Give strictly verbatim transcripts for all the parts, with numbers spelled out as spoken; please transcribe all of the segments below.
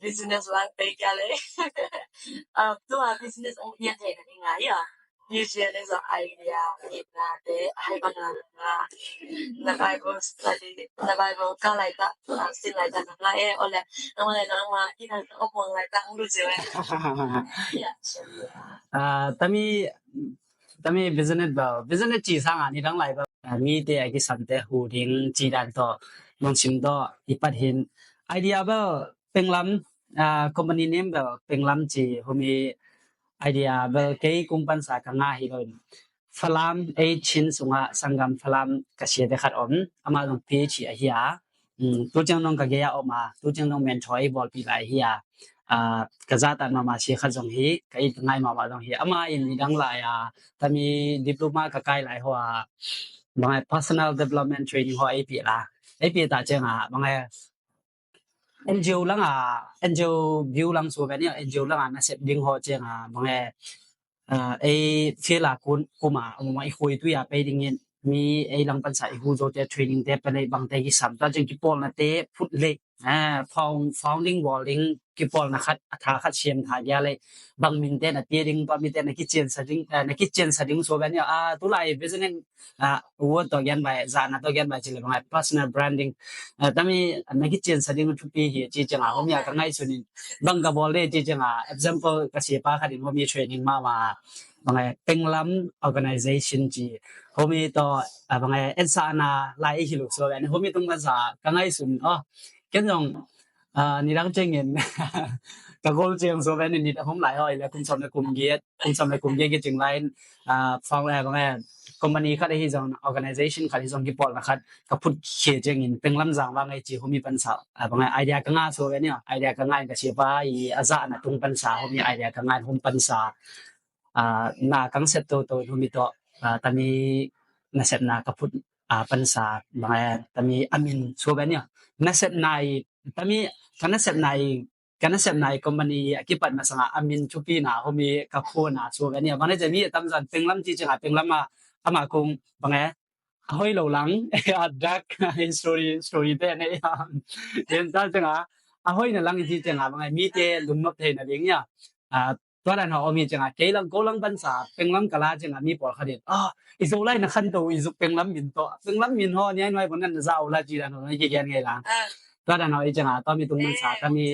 Business lang te kia le. Tua business ong ian thei na ni ngai a. Business idea ina te ai bang na na Bible study na Bible ka lai ta sin lai ta na e ole na ma na ma ina ong lai ta ong lu je. Tami tami business bel business ci sanga ni dang lai bel mite a kisamte hu ding ci dan tawh nong sim tawh i pat hin idea bel Penglam company name bel Penglam ci humi idea bel kei kung pansa ka ngah hi lo in Falam ei Chin sungah sanggam Falam ka siate khat om ama zong PhD ahi a tu ciang nong ka gei a om a tu ciang nong mentor ei bawlpi lai hi a ka zahtan mama sia khat zong hi ka it ngai mama zong hi ama in i dang lai a tami diploma ka kai lai hoa bangai personal development training hoa ei pi la ei pi ta ciang a bangai NGO langa NGO biu lang su ven NGO langa nasep ding hoa ciang a bangai ei field a kun kuma ama i khui tui a pei dingin mi ei lang pansa i hu zote training te pelei bangte kisam ta ciang kipawlnate phut lei founding bawlding kipawlna khat a tha khat siam tha dia lei bang minte na pia ding tua mite na kiciansa ding na kiciansa ding su ven a tulai business word tawh gen bai zahna tawh gen bai cile bangai personal branding tami na kiciansa ding thupi hi ci cianga homia ka ngaihsunin bang ka bawl le ci cianga example ka siapa khatin homi training mama bangai Penglam organization ci homi tawh bangai ensana lai hi luk so homi tung bansa ka ngaihsun oh ken zong nidang ciangin ka gol ciang so ven nit a hom lai hoi le kum som le kum giat kum som le kum giat kicing lai in fang le bangai company khat ahi zong organization khat ahi zong kipawlna khat ka phut khia ciangin Penglam zang vang ei ci homi pansa bangai idea ka ngah so ven idea ka ngah in ka siapa i a zahna tung pansa homi idea ka ngah in hom pansa na kang sep toto in homi tawh tami nasepna ka phut pansa bangai tami amin so ven nasepna i tami ka nasepna i ka nasepna i company a kipat masanga amin thupi na homi ka phut na so ven bangai jami tamzan Penglam ci cianga Penglam a ama kung bangai a hoi lo lang a dark history story te nei a den ta cianga a hoi na lang ci cianga bangai mite lungnop thei na ding ia tua dan ho omi cianga kei lang ko lang bansa Penglam kala cianga mi pawl khatin ah i zo lai na khan to i zuk Penglam min to Penglam min ho ni ai nuai bon nan za u la ci dan ho ni ki gen ngai lang tua dan ho i cianga to mi tung bansa kami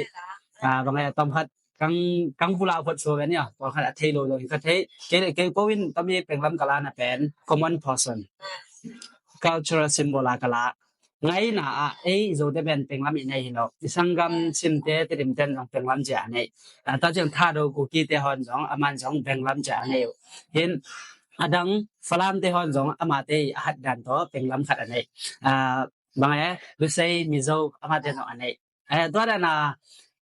bangai tom khat kang kang pula phot so ven ia pawl khat a thei lo lo ka thei kei le kei ko in kami Penglam kala na pen common person cultural symbol a kala ngaina ah ei zote pen Penglam i nei hi lo i sanggam simte Tedim ten zong Penglam cia a nei ta ciang Thado Kuki te hon zong aman zong Penglam cia a nei uh hin adang Falam te hon zong amate i a hat dan tawh Penglam khat a nei bangai Lusei Mizo amate zong a nei tua dan a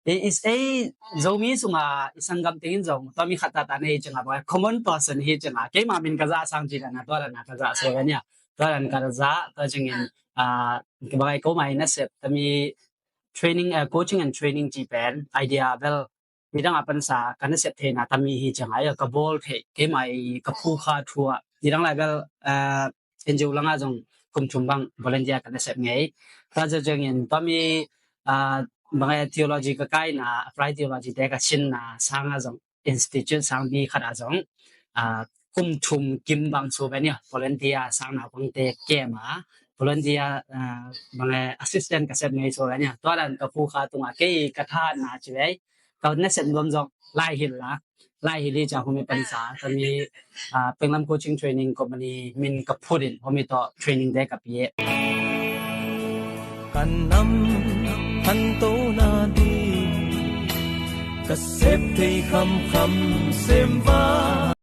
is ei Zomi sunga i sanggam tengin zong tua mi khat tata nei cianga bangai common person hi cianga keima min ka zah sang ci dan a tua dan a ka zah so ven ia tua dan ka zah tua ciangin bangai ko mai nasep tami training coaching and training ci pen idea bel midang a pansa ka nasep theina tami hi cianga ia ka bawl thei keima i ka phu kha thua midang lai bel NGO langa zong kum thum bang volunteer ka nasep ngei tua ciangin tami bangai theology ka kaina apply theology te ka sinna sanga zong institute sang bi khat a zong kum thum kim bang so ven ia volunteer sang nau bangte kem a volunteer bangai assistant ka sep ngei so ven ia tua dan ka phu kha tunga kei ka tha na ci vei ka nasep nuam zong lai hil la lai hil hi ca homi pansa kami Penglam coaching training company min ka phut in homi tawh training te ka pia kan nam hanto na ding ka sep thei khamkham semva